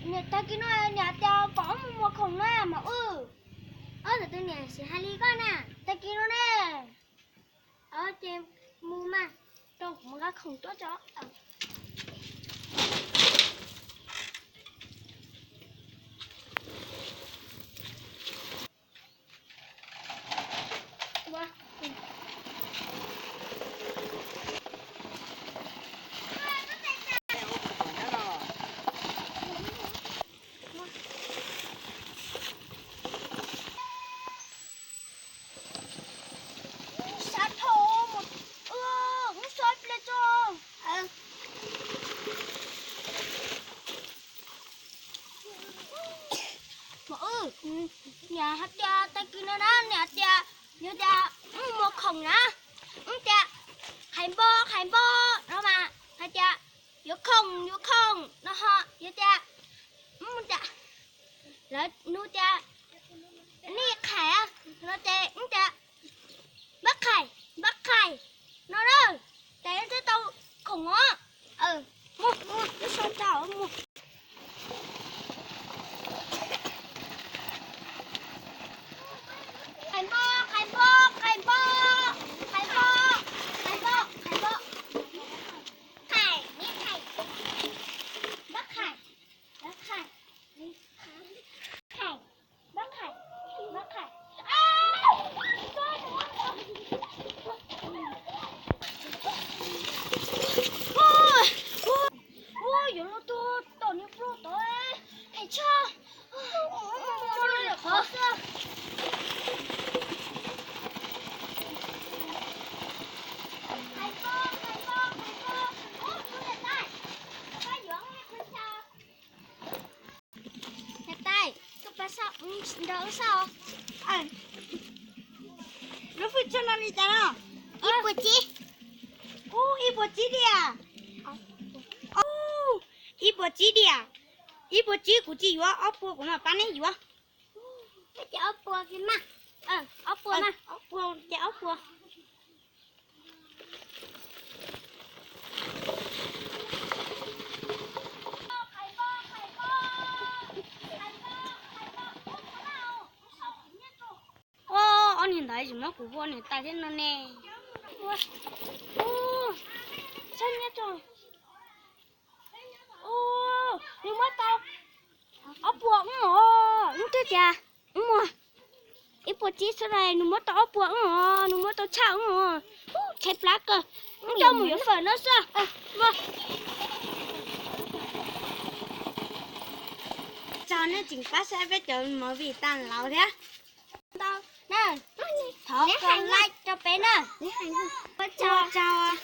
Niam, tag kis no niam hais tias kom wb mus muas khoom na Maum Wb. Ob tug niam sim hais li koj na. Tag kis no ne. Ces mus mas, rau kuv mus nqa khoom tuaj tso. Sab dhau, mus, wb so ib pliag tso. Maum Wb, niam hais tias tag kis no na, niam hais tias, yog tias wb muas khoom na, wb tias qhais npo qhais npo no mas hais tias yuav khoom yuav khoom no ho yog tias wb tias, lawv nug tias nej qhais no ces wb tias npab qhais, npab qhais no na, ces wb thiaj tau khoom os. Mus, mus, wb so tso mus. Qhais npo, qhais npo, qhais npo, qhais npo, qhais npo, qhais npo. Qhais, neb qhais. Npab qhais, npab qhais, qhais, npab qhais, npab qhais. Ua, yuav luag tug tom niag plhu tod, hais tshaj. Qhov xwb. Niam tais, koj pab nrog wb saib os. Lub hwj chim no li cas no? Ib puas tsib. Ub, ib puas tsib diam. Ub, ib puas tsib diam. Ib puas tsib kuv tsis yuav, ob puas kuv mam pab neb yuav. Ces ob puas mas. Ob puas mas. Ob puas ces ob puas. Ua, ob niag ntawd tsis muab kuv hu niam tais thiab no ne. Ua, nws muab tau ob puas wb os, wb twb tias wb muag ib puas tsib xwb los nws muab tau ob puas wb os, nws muab tau tshaj wb os. Tshaib plab kawg, wb coj mus yuav fawm no xwb. Tso nej tseem pab saib peb cov movie tag lawm thiab. Thov like rau peb na. Ua tsaug.